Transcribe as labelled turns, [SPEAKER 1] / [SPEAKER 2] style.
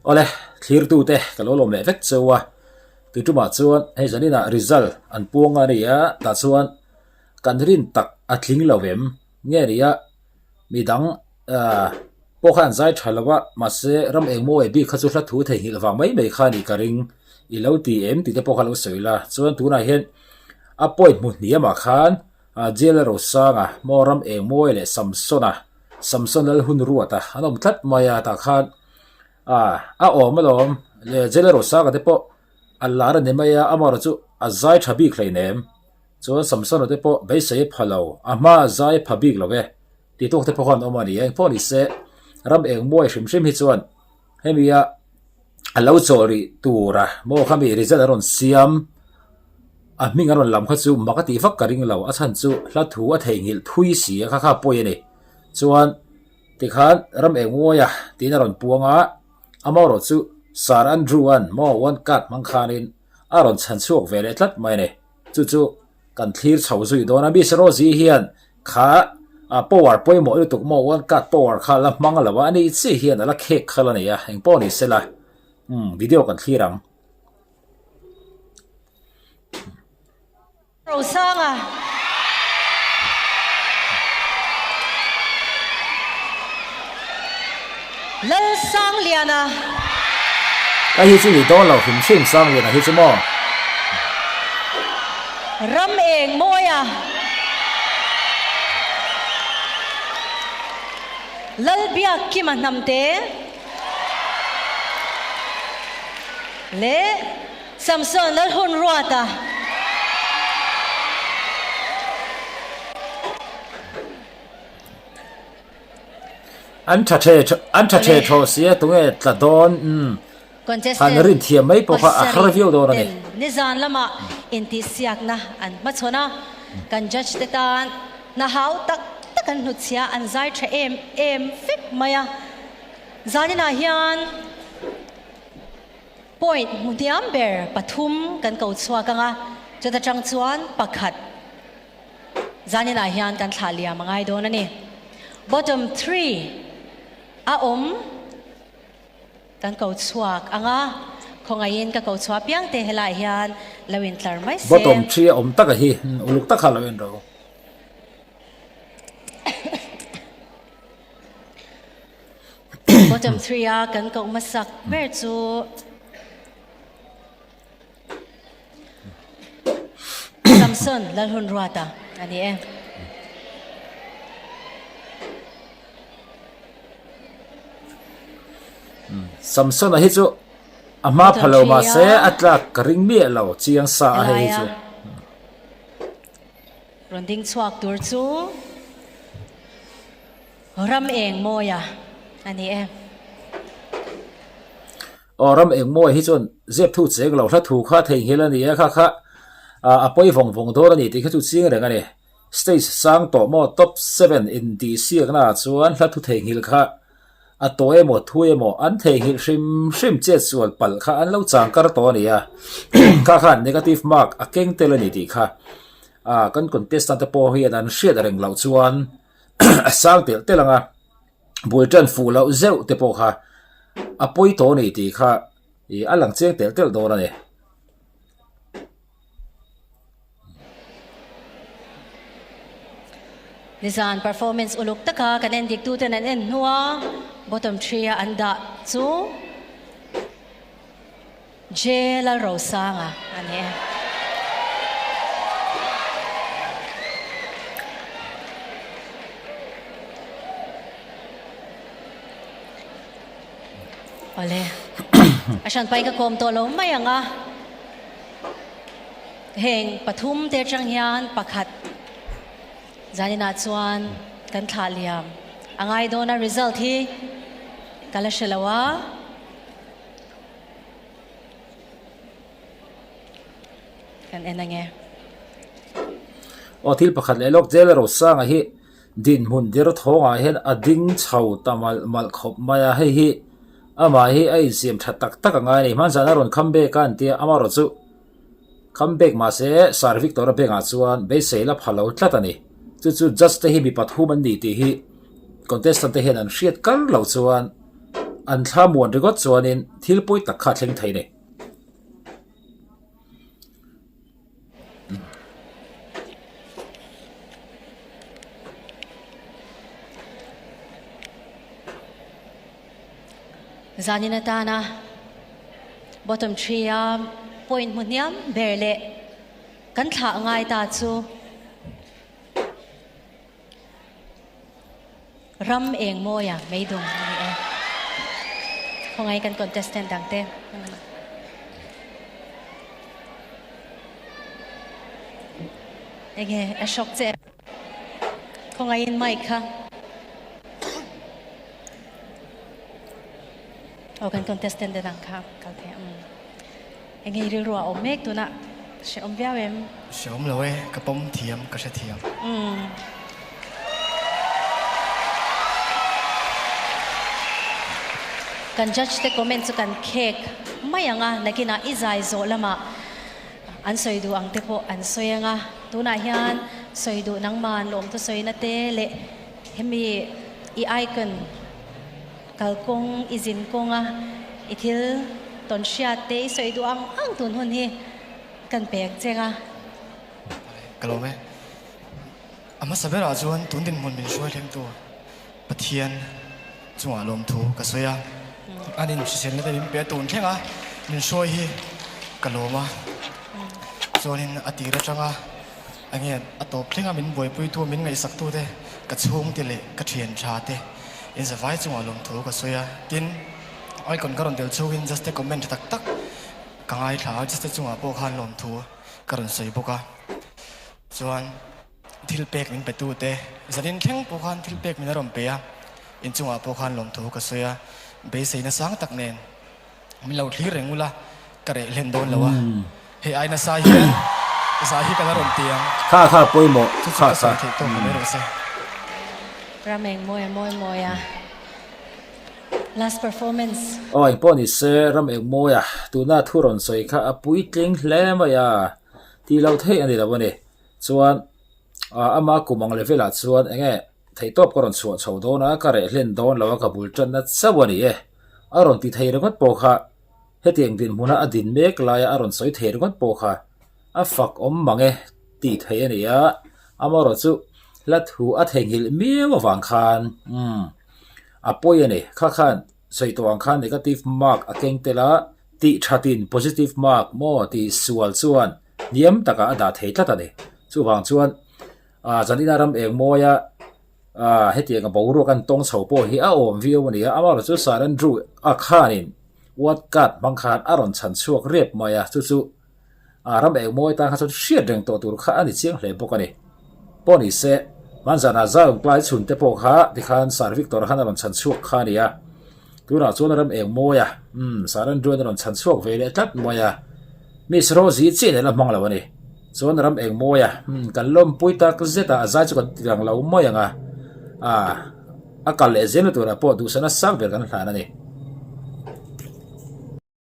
[SPEAKER 1] Awle, thlirtute ka lo lawm leh vek cheu a, tui tumah chuan hei zaninah result an puang a ni a, tah chuan kan rin tak a tling lo em nge ni a, midang ahh pawh khan zai tha lo a, mahse ram engmaw eh bik kha chu hla thu theihnghilh vang mai mai kha a nih ka ring, i lo ti em tih te pawh kha lo sawi la, chuan tunah hian a point hmu hniamah khan ahh Jail a Rosanga maw ram engmawi leh Samsona Samson lal hun ruat a an awm tlat mai a tah khan ah a awm alawm leh Jail a Rosanga te pawh a lar a ni mai a amaherawhchu chu a zai tha bik hleinem chuan Samsona te pawh beisei a pha lo a hma a zai pha bik lo e tih tawk te pawh khan an awm a ni a engpawh ni se ram engmawi hrim hrim hi chuan hemi a a lo chawl rih tur a maw khami result a rawn siam a hming a rawn lam kha chu mak a tih vak ka ring lo a chhan chu hla thu a theihnghilh thui si a kha kha pawi a ni chuan tikhan ram engmawia tiin a rawn puang a amaherawh chu Sir Andrew an maw one card hmang khanin a rawn chhan chhuak ve leh tlat mai a ni chu chu kan thlir chho zui dawn a Miss Rosie hian kha a power pawimawh lutuk maw one card power kha la hmang lo a ani chiah hian a la khek khalh a ni a engpawh ni sela umm video kan thlir ang.
[SPEAKER 2] Rosanga. Lalsangliana.
[SPEAKER 1] Ka hi chu ni dawn lo hrim hrim Sangliana hi chu maw.
[SPEAKER 2] Ram eng mawia. Lalbiakkima hnamte leh Samson Lalhunruata.
[SPEAKER 1] An tha the an tha the thaw sia tunge tla dawn umm han rin thiam mai pawh kha a har viau dawn a ni.
[SPEAKER 2] Nizan lama intihsiakna an hmachhawn a, kan judge te tan hna hau tak tak an hnutchhia an zai tha em em vek mai a. Zaninah hian point hmu hniam ber pathum kan ko chhuak ang a, chuta tang chuan pakhat. Zaninah hian kan thlah liam a ngai dawn a ni. Bottom tree a awm kan ko chhuak ang a, khawngaihin ka ko chhuah piang te helaiah hian lo intlar mai se.
[SPEAKER 1] Bottom tree a awm taka hi uluk taka lo en ro.
[SPEAKER 2] Bottom tree a kan koh hmasak ber chu. Samson Lalhunruata a ni e.
[SPEAKER 1] Samson a hi chu a hma pha lo mahse a tlak ka ring miah lo chiang sa a hei hi chu.
[SPEAKER 2] Rawn ding chhuak tur chu Ram eng mawia a ni e.
[SPEAKER 1] Aw ram engmawi hi chuan zep thu cheng lo hla thu kha theihnghilh a ni a, kha kha a pawi vawng vawng dawn a ni tih kha chu ching reng a ni. Stage sang tawh maw top seven intihsiakna ah chuan hla thu theihnghilh kha a tawi emaw thu emaw an theihnghilh hrim hrim chet sual palh kha an lo chang kar tawh a ni a, kha khan negative mark a keng tel a ni tih kha kan contestant te pawh hian an hriat reng loh chuan a sang telh telh ang a. Bul tan fuh loh zeuh te pawh kha a pawi tawh a ni tih kha ih a lang chiang telh telh dawn a ni.
[SPEAKER 2] Nizan performance uluk taka kan en dik tuten an en hnua bottom tree a an dah chu J Lalrosanga a ni e. Awle. A hran pain ka kawm tawh lo mai ang a. Heng pathum te atang hian pakhat zaninah chuan kan thlah liam a ngai dawn a result hi ka la hre lo a. Kan en ange.
[SPEAKER 1] Aw thil pakhat leh lawk jail Rosanga hi dinhmun dir thawngah hian a ding chho ta malh malh khawp mai a hei hi amah hi a insiam tha tak tak a ngai a ni hmanzan a rawn come back a an tia amaherawh chu come back mahse Sir Victor a bengah chuan beisei la pha lo tlat a ni chu chu judge te hi mi pathum an ni tih hi contestant te hian an hriat kar loh chuan. an thla muan ringawt chuanin thil pawi tak kha a thleng thei a ni.
[SPEAKER 2] Zanin atana bottom three-a point hmu hniam ber leh kan thlah ngai ta chu Ram eng mawia meidung a ni e. Khawngaih kan contestant dang te. Enge a shock che. Khawngaihin mic kha. Aw kan contestant te dang kha kal thei ang. Enge i rilru a awm mek tunah hrehawm viau em?
[SPEAKER 3] Hrehawm lo e, ka pawm thiam, ka hre thiam.
[SPEAKER 2] Kan judge te comment chu kan khek mai ang a, nakinah i zai zawh lamah An sawi duh ang te pawh an sawi ang a, tunah hian sawi duh nangman lawmthu sawina te leh hemi i icon kalkawng i zin kawnga i thil tawn hriat te i sawi duh ang ang tun hun hi kan pek cheng a.
[SPEAKER 3] Ka lawm e. A hmasa berah chuan tun dinhmun min hruai thlengtu Pathian chungah lawmthu ka sawi a, an inhriselna te min pe a tun thleng a, min hruai hi ka lawm a, chuanin a tir atanga enge a tawp thleng a min buaipuitu min ngaihsaktu te ka chhungte leh ka thian tha te inzavai chungah lawmthu ka sawi a, tin icon ka rawn tel chhungin just te comment tha tak tak ka ngaithla a, just te chungah pawh khan lawmthu ka rawn sawi bawk a, chuan. Thil pek min pe tu te, zanin thleng pawh khan thil pek min a rawn pe a, inchungah pawh khan lawmthu ka sawi a, beiseina sang tak nen min lo thlir reng ula, ka reh hlen dawn lo a, hei ai nasa hian zai hi ka la rawn ti ang.
[SPEAKER 1] Kha kha pawimawh
[SPEAKER 3] Chu chu
[SPEAKER 1] kha
[SPEAKER 3] ka
[SPEAKER 1] kha.
[SPEAKER 3] sawi theih tawk a mai rawh se.
[SPEAKER 2] Ram eng mawi a mawi mawi a last performance.
[SPEAKER 1] Aw engpawh ni se ram eng mawi a tuna thu rawn sawi kha a puitling hle mai a, tih loh theih a ni lo a ni. Chuan ama kum ang level ah chuan eng nge theihtawp ka rawn chhuah chho dawn a, ka reh hlen dawn lo a, ka bul tanna chauh a ni e. A rawn ti thei ringawt pawh kha hetiang dinhmuna a din mek laia a rawn sawi thei ringawt pawh kha a fak awm mang e tih theih a ni a, amaherawhchu hla thu a theihnghilh miau avang khan umm a pawi a ni. Kha khan sawi tawh ang khan negative mark a keng tel a, tih thatin positive mark maw tih sual chuan hniam takah a dah thei tlat a ni. Chuvang chuan ah zanina ram eng mawia ah hetiang a boruak an tawng chho pawh hi a awm viau a ni a, amaherawhchu chu Sir Andrew a khanin What card hmang khan a rawn chhan chhuak riap mai a, chu chu ah ram eng mawi tan kha chuan hriat reng tawh tur kha a ni chiang hle bawk a ni. Pawh ni se, hmanzanah Zion Klai chhun te pawh kha tikhan Sir Victor khan a rawn chhan chhuak kha a ni a, tunah chuan ram eng mawi a, umm Sir Andrew an a rawn chhan chhuak ve leh tlat mai a, Miss Rosie chiah in a la hmang lo a ni. Chuan ram eng mawi a, umm kan lawmpui tak zet a, a zai chu kan ti lang lo mai ang a, ah a kal leh zel na turah pawh duhsana sang ber kan hlan a ni.